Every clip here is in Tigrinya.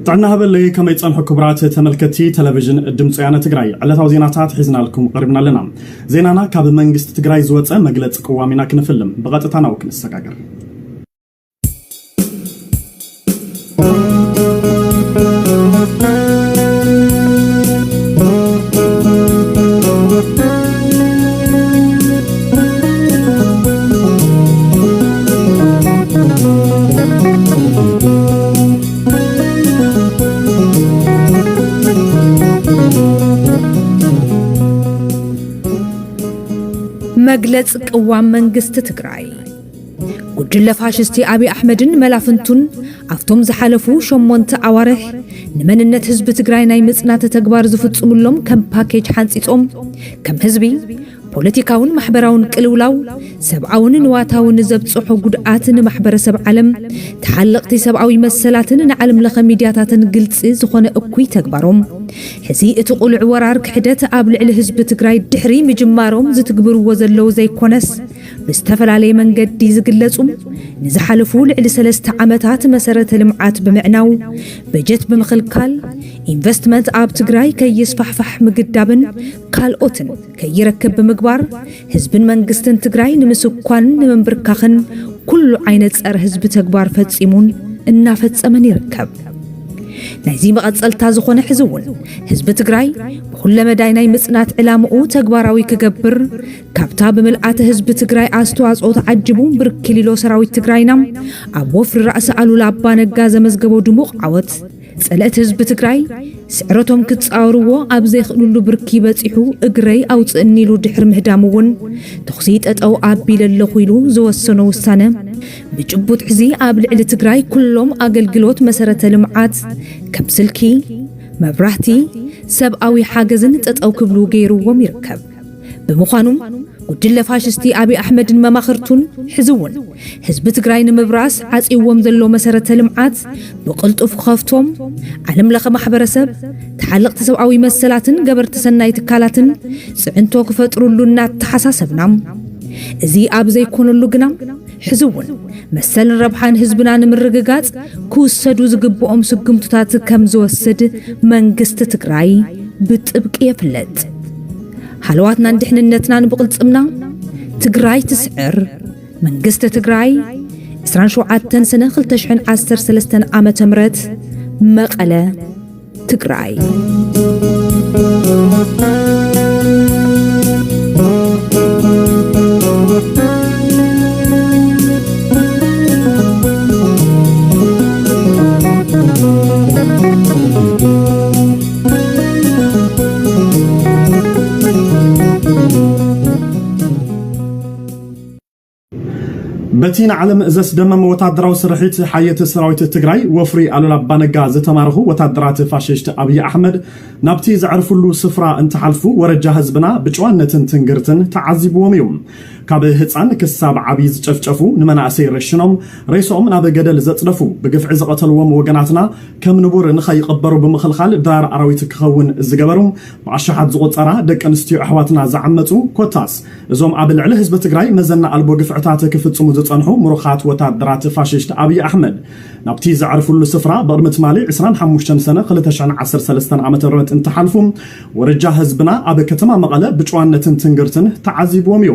ጥዕና ሃበለይ፣ ከመይ ጸንሑ ክቡራት ተመልከቲ ቴሌቪዥን ድምፂ ወያነ ትግራይ? ዕለታዊ ዜናታት ሒዝናልኩም ቀሪብና ኣለና። ዜናና ካብ መንግስቲ ትግራይ ዝወፀ መግለፂ ቅዋም ኢና ክንፍልም። ብቐጥታ ናብኡ ክንሰጋገር። መግለጽ ቅዋም መንግስቲ ትግራይ። ጉጅለ ፋሽስቲ ኣብይ ኣሕመድን መላፍንቱን ኣብቶም ዝሓለፉ ሸሞንተ ኣዋርሕ ንመንነት ህዝቢ ትግራይ ናይ ምጽናት ተግባር ዝፍጽሙሎም ከም ፓኬጅ ሓንጺጾም፣ ከም ህዝቢ ፖለቲካውን ማሕበራውን ቅልውላው፣ ሰብኣውን ንዋታውን ዘብጽሖ ጉድኣት ንማሕበረሰብ ዓለም፣ ተሓለቕቲ ሰብኣዊ መሰላትን ንዓለም ለኸ ሚድያታትን ግልጺ ዝኾነ እኩይ ተግባሮም፣ ሕዚ እቲ ቁሉዕ ወራር ክሕደት ኣብ ልዕሊ ህዝቢ ትግራይ ድሕሪ ምጅማሮም ዝትግብርዎ ዘለዉ ዘይኮነስ፣ ብዝተፈላለየ መንገዲ ዝግለጹ፣ ንዝሓለፉ ልዕሊ ሰለስተ ዓመታት መሰረተ ልምዓት ብምዕናው፣ በጀት ብምኽልካል፣ ኢንቨስትመንት ኣብ ትግራይ ከይስፋሕፋሕ ምግዳብን ካልኦትን ከይረክብ ብምግባር፣ ህዝብን መንግስትን ትግራይ ንምስኳንን ንምንብርካኽን ኩሉ ዓይነት ጸረ ህዝቢ ተግባር ፈጺሙን እናፈጸመን ይርከብ። ናይዚ መቐጸልታ ዝኾነ ሕዚ እውን ህዝቢ ትግራይ ብኹለ መዳይ ናይ ምጽናት ዕላምኡ ተግባራዊ ክገብር፣ ካብታ ብምልኣተ ህዝቢ ትግራይ ኣስተዋጽኦ ተዓጅቡ ብርኪ ሊሎ ሰራዊት ትግራይና ኣብ ወፍሪ ራእሲ ኣሉላ ኣባ ነጋ ዘመዝገቦ ድሙቕ ዓወት፣ ጸለእቲ ህዝቢ ትግራይ ስዕረቶም ክጻወርዎ ኣብ ዘይኽእሉሉ ብርኪ በጺሑ፣ እግረይ ኣውጽእኒ ኢሉ ድሕሪ ምህዳሙ እውን፣ ተኹሲ ጠጠው ኣቢለ ኣለኹ ኢሉ ዝወሰኖ ውሳነ፣ ብጭቡጥ ሕዚ ኣብ ልዕሊ ትግራይ ኩሎም ኣገልግሎት መሰረተ ልምዓት ከም ስልኪ፣ መብራህቲ፣ ሰብኣዊ ሓገዝን ጠጠው ክብሉ ገይርዎም ይርከብ። ብምዃኑም ጉጅለ ፋሽስቲ ኣብይ ኣሕመድን መማኽርቱን ሕዚ እውን ህዝቢ ትግራይ ንምብራስ ዓጽይዎም ዘሎ መሰረተ ልምዓት ብቕልጡፍ ክኸፍቶም፣ ዓለም ለኸ ማሕበረሰብ፣ ተሓለቕቲ ሰብኣዊ መሰላትን ገበርቲ ሰናይ ትካላትን ጽዕንቶ ክፈጥሩሉ እናተሓሳሰብና፣ እዚ ኣብ ዘይኮነሉ ግና፣ ሕዚ እውን መሰልን ረብሓን ህዝብና ንምርግጋጽ ክውሰዱ ዝግብኦም ስጉምትታት ከም ዝወስድ መንግስቲ ትግራይ ብጥብቂ የፍለጥ። ሃለዋትናን ድሕንነትናን ብቕልጽምና። ትግራይ ትስዕር። መንግስቲ ትግራይ፣ ዕስራን ሸውዓተን ሰነ ክልተ ሽሕን ዓሰርተ ሰለስተን ዓመተ ምህረት፣ መቐለ፣ ትግራይ። በቲ ንዓለም ዘስደመመ ወታደራዊ ስርሒት ሓየት ሰራዊት ትግራይ፣ ወፍሪ ኣሉላ ኣባነጋ ዝተማረኹ ወታደራት ፋሽስት ኣብይ ኣሕመድ ናብቲ ዘዕርፍሉ ስፍራ እንትሓልፉ፣ ወረጃ ህዝብና ብጨዋነትን ትንግርትን ተዓዚብዎም እዩ። ካብ ህፃን ክሳብ ዓብዪ ዝጨፍጨፉ፣ ንመናእሰይ ረሽኖም ሬስኦም ናብ ገደል ዘፅደፉ፣ ብግፍዒ ዝቐተልዎም ወገናትና ከም ንቡር ንኸይቕበሩ ብምኽልኻል ድራር ኣራዊት ክኸውን ዝገበሩ፣ ብኣሽሓት ዝቑጸራ ደቂ ኣንስትዮ ኣሕዋትና ዝዓመፁ፣ ኮታስ እዞም ኣብ ልዕሊ ህዝቢ ትግራይ መዘና ኣልቦ ግፍዕታት ክፍጽሙ ዝጸንሑ ምሩኻት ወታደራት ፋሽስት ኣብይ ኣሕመድ ናብቲ ዘዕርፍሉ ስፍራ ብቕድሚ ትማሊ ዕስራን ሓሙሽተን ሰነ ክልተ ሽሕን ዓሰርተ ሰለስተን ዓመተ ምህረት እንትሓልፉ፣ ወረጃ ህዝብና ኣብ ከተማ መቐለ ብጨዋነትን ትንግርትን ተዓዚብዎም እዩ።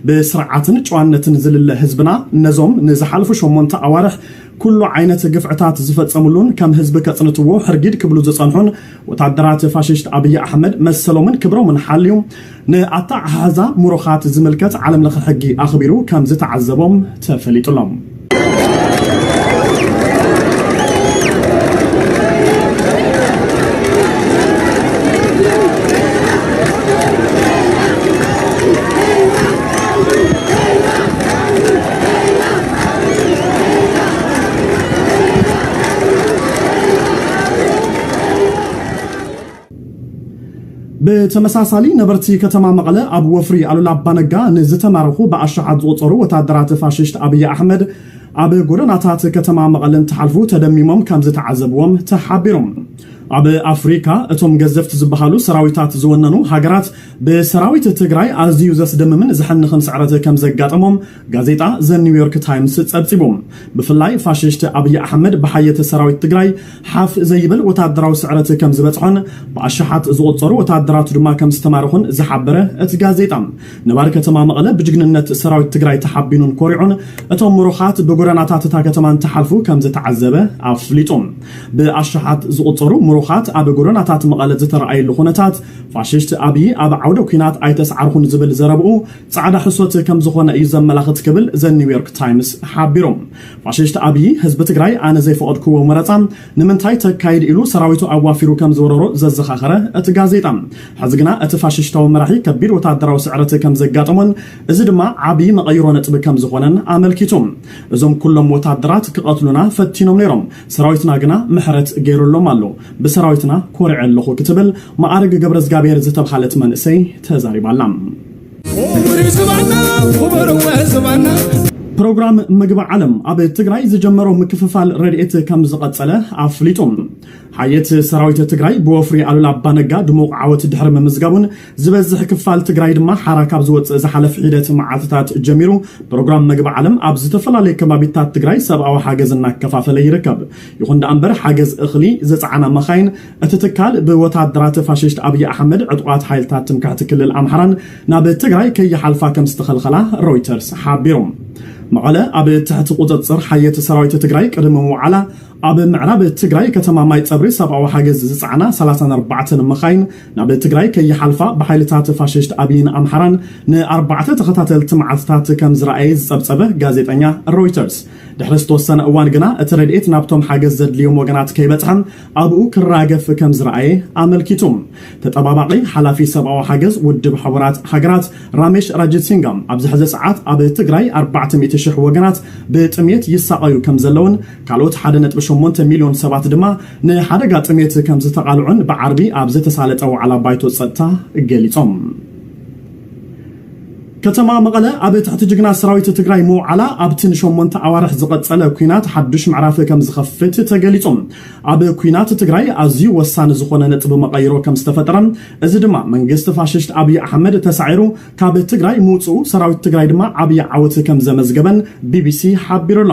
ብስርዓትን ጨዋነትን ዝልለ ህዝብና ነዞም ንዝሓልፉ ሸሞንተ ኣዋርሕ ኩሉ ዓይነት ግፍዕታት ዝፈጸምሉን ከም ህዝቢ ከጽንትዎ ሕርጊድ ክብሉ ዝጸንሑን ወታደራት ፋሽስት ኣብይ ኣሕመድ መሰሎምን ክብሮምን ሓልዩ ንኣተሓሕዛ ምሩኻት ዝምልከት ዓለም ለኸ ሕጊ ኣኽቢሩ ከም ዝተዓዘቦም ተፈሊጡሎም። ብተመሳሳሊ ነበርቲ ከተማ መቐለ ኣብ ወፍሪ ኣሉላ ኣባነጋ ንዝተማረኹ ብኣሽሓት ዝቑጸሩ ወታደራት ፋሽስት ኣብይ ኣሕመድ ኣብ ጎደናታት ከተማ መቐለ እንትሓልፉ ተደሚሞም ከም ዝተዓዘብዎም ተሓቢሮም። ኣብ ኣፍሪካ እቶም ገዘፍቲ ዝበሃሉ ሰራዊታት ዝወነኑ ሃገራት ብሰራዊት ትግራይ ኣዝዩ ዘስደምምን ዘሕንኽን ስዕረት ከም ዘጋጠሞም ጋዜጣ ዘ ኒውዮርክ ታይምስ ጸብጺቡ። ብፍላይ ፋሽስት ኣብይ ኣሕመድ ብሓየት ሰራዊት ትግራይ ሓፍ ዘይብል ወታደራዊ ስዕረት ከም ዝበጽሖን ብኣሽሓት ዝቑጸሩ ወታደራቱ ድማ ከም ዝተማረኹን ዝሓበረ እቲ ጋዜጣ፣ ነባሪ ከተማ መቐለ ብጅግንነት ሰራዊት ትግራይ ተሓቢኑን ኮሪዑን እቶም ምሩኻት ብጎደናታት እታ ከተማ እንትሓልፉ ከም ዝተዓዘበ ኣፍሊጡ። ብኣሽሓት ዝቑጸሩ ምሩኻት ኣብ ጎደናታት መቐለ ዝተረኣየሉ ኩነታት፣ ፋሽስት ኣብይ ኣብ ዓውደ ኲናት ኣይተስዓርኹን ዝብል ዘረብኡ ጻዕዳ ሕሶት ከም ዝኾነ እዩ ዘመላኽት ክብል ዘ ኒውዮርክ ታይምስ ሓቢሩ። ፋሽስት ኣብይ ህዝቢ ትግራይ ኣነ ዘይፈቐድክዎ መረጻ ንምንታይ ተካይድ ኢሉ ሰራዊቱ ኣዋፊሩ ከም ዝወረሮ ዘዘኻኸረ እቲ ጋዜጣ፣ ሕዚ ግና እቲ ፋሽስታዊ መራሒ ከቢድ ወታደራዊ ስዕረት ከም ዘጋጠሞን እዚ ድማ ዓብዪ መቐይሮ ነጥቢ ከም ዝኾነን ኣመልኪቱ። እዞም ኩሎም ወታደራት ክቐትሉና ፈቲኖም ነይሮም፣ ሰራዊትና ግና ምሕረት ገይሩሎም ኣሎ። ብሰራዊትና ኮሪዐ ኣለኹ ክትብል መዓርግ ገብረዝጋብሔር ዝተብሃለት መንእሰይ ተዛሪባላ። ፕሮግራም ምግቢ ዓለም ኣብ ትግራይ ዝጀመሮ ምክፍፋል ረድኤት ከም ዝቐጸለ ኣፍሊጡ። ሓየት ሰራዊት ትግራይ ብወፍሪ ኣሉላ ኣባነጋ ድሙቕ ዓወት ድሕሪ ምምዝጋቡን ዝበዝሕ ክፋል ትግራይ ድማ ሓራ ካብ ዝወፅእ ዝሓለፈ ሒደት መዓልትታት ጀሚሩ ፕሮግራም ምግቢ ዓለም ኣብ ዝተፈላለዩ ከባቢታት ትግራይ ሰብኣዊ ሓገዝ እናከፋፈለ ይርከብ። ይኹን ደኣ እምበር ሓገዝ እኽሊ ዝፀዓና መኻይን እቲ ትካል ብወታደራት ፋሽስት ኣብይ ኣሕመድ ዕጡቓት ሓይልታት ትምክሕቲ ክልል ኣምሓራን ናብ ትግራይ ከይሓልፋ ከም ዝተኸልኸላ ሮይተርስ ሓቢሩ። መቐለ ኣብ ትሕቲ ቁፅፅር ሓየት ሰራዊት ትግራይ ቅድሚ ምውዓላ ኣብ ምዕራብ ትግራይ ከተማ ማይ ፀብሪ ሰብኣዊ ሓገዝ ዝፀዓና ሰላሳን ኣርባዕተን መኻይን ናብ ትግራይ ከይሓልፋ ብሓይልታት ፋሽስት ኣብይን ኣምሓራን ንኣርባዕተ ተኸታተልቲ መዓልትታት ከም ዝረኣየ ዝፀብፀበ ጋዜጠኛ ሮይተርስ፣ ድሕሪ ዝተወሰነ እዋን ግና እቲ ረድኤት ናብቶም ሓገዝ ዘድልዮም ወገናት ከይበፅሐ ኣብኡ ክራገፍ ከም ዝረኣየ ኣመልኪቱ። ተጠባባቒ ሓላፊ ሰብኣዊ ሓገዝ ውድብ ሕቡራት ሃገራት ራሜሽ ራጅሲንጋ ኣብዚ ሕዚ ሰዓት ኣብ ትግራይ ኣርባዕተ ሚእቲ ሽሕ ወገናት ብጥሜት ይሳቐዩ ከም ዘለውን ካልኦት ሓደ ነጥቢ ሸሞንተ ሚልዮን ሰባት ድማ ንሓደጋ ጥሜት ከም ዝተቓልዑን ብዓርቢ ኣብ ዝተሳለጠ ዋዕላ ባይቶ ጸጥታ ገሊጾም። ከተማ መቐለ ኣብ ትሕቲ ጅግና ሰራዊት ትግራይ ምውዓላ ኣብቲ ንሸሞንተ ኣዋርሕ ዝቐጸለ ኲናት ሓዱሽ ምዕራፍ ከም ዝኸፍት ተገሊጹ። ኣብ ኲናት ትግራይ ኣዝዩ ወሳኒ ዝኾነ ነጥቢ መቐይሮ ከም ዝተፈጠረ፣ እዚ ድማ መንግስቲ ፋሽስት ኣብይ ኣሕመድ ተሳዒሩ ካብ ትግራይ ምውፅኡ ሰራዊት ትግራይ ድማ ዓብዪ ዓወት ከም ዘመዝገበን ቢቢሲ ሓቢሩ ኣሎ።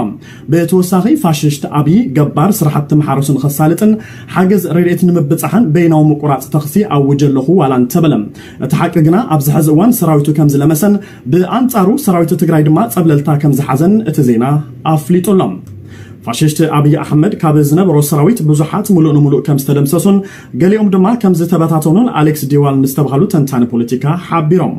ብተወሳኺ ፋሽስት ኣብይ ገባር ስራሕቲ መሓረሱ ንኸሳልጥን ሓገዝ ረድኤት ንምብፃሕን በይናዊ ምቁራፅ ተኽሲ ኣውጀ ኣለኹ ዋላ እንተበለ፣ እቲ ሓቂ ግና ኣብዚ ሕዚ እዋን ሰራዊቱ ከም ዝለመሰን ብኣንፃሩ ሰራዊት ትግራይ ድማ ፀብለልታ ከም ዝሓዘን እቲ ዜና ኣፍሊጡ ኣሎ። ፋሽስት ኣብይ ኣሕመድ ካብ ዝነበሮ ሰራዊት ብዙሓት ምሉእ ንምሉእ ከም ዝተደምሰሱን ገሊኦም ድማ ከም ዝተበታተኑን ኣሌክስ ዲዋል ዝተባህሉ ተንታኒ ፖለቲካ ሓቢሮም።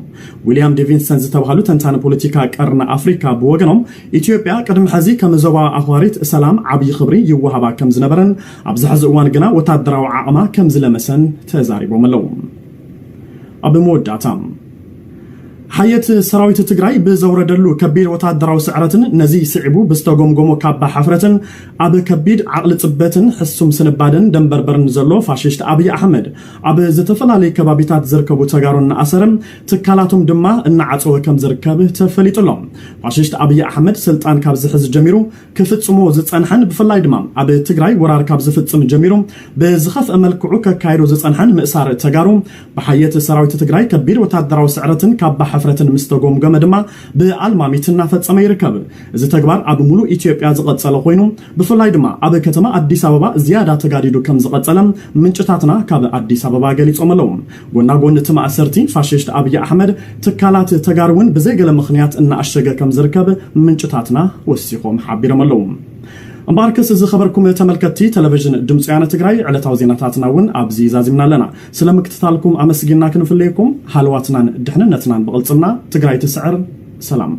ዊልያም ዴቪንሰን ዝተባህሉ ተንታኒ ፖለቲካ ቀርኒ ኣፍሪካ ብወገኖም፣ ኢትዮጵያ ቅድሚ ሕዚ ከም ዞባ ኣኽባሪት ሰላም ዓብዪ ክብሪ ይወሃባ ከም ዝነበረን ኣብዚ ሕዚ እዋን ግና ወታደራዊ ዓቕማ ከም ዝለመሰን ተዛሪቦም ኣለዉ። ኣብ መወዳእታ፣ ሓየት ሰራዊት ትግራይ ብዘውረደሉ ከቢድ ወታደራዊ ስዕረትን ነዚ ስዒቡ ብዝተጎምጎሞ ካባ ሓፍረትን ኣብ ከቢድ ዓቕሊ ጽበትን ሕሱም ስንባደን ደንበርበርን ዘሎ ፋሽስት ኣብይ ኣሕመድ፣ ኣብ ዝተፈላለዩ ከባቢታት ዝርከቡ ተጋሩ እናኣሰረ፣ ትካላቶም ድማ እናዓጸወ ከም ዝርከብ ተፈሊጡ ኣሎ። ፋሽስት ኣብይ ኣሕመድ ስልጣን ካብ ዝሕዝ ጀሚሩ ክፍጽሞ ዝጸንሐን ብፍላይ ድማ ኣብ ትግራይ ወራር ካብ ዝፍጽም ጀሚሩ ብዝኸፍአ መልክዑ ከካይዶ ዝጸንሐን ምእሳር ተጋሩ ብሓየት ሰራዊት ትግራይ ከቢድ ወታደራዊ ስዕረትን ካባ ሕፍረትን ምስ ተጎምገመ ድማ ብኣልማሚት እናፈጸመ ይርከብ። እዚ ተግባር ኣብ ሙሉእ ኢትዮጵያ ዝቐጸለ ኮይኑ ብፍላይ ድማ ኣብ ከተማ ኣዲስ ኣበባ ዝያዳ ተጋዲዱ ከም ዝቐጸለ ምንጭታትና ካብ ኣዲስ ኣበባ ገሊጾም ኣለዉ። ጎና ጎን እቲ ማእሰርቲ ፋሽስት ኣብይ ኣሕመድ ትካላት ተጋሩ እውን ብዘይገለ ምኽንያት እናኣሸገ ከም ዝርከብ ምንጭታትና ወሲኾም ሓቢሮም ኣለዉ። እምበኣርከስ ዝኸበርኩም ተመልከትቲ ቴሌቪዥን ድምፂ ወያነ ትግራይ ዕለታዊ ዜናታትና እውን ኣብዚ ዛዚምና ኣለና። ስለ ምክትታልኩም ኣመስጊና ክንፍለየኩም ሃለዋትናን ድሕንነትናን ብቕልፅምና። ትግራይ ትስዕር። ሰላም።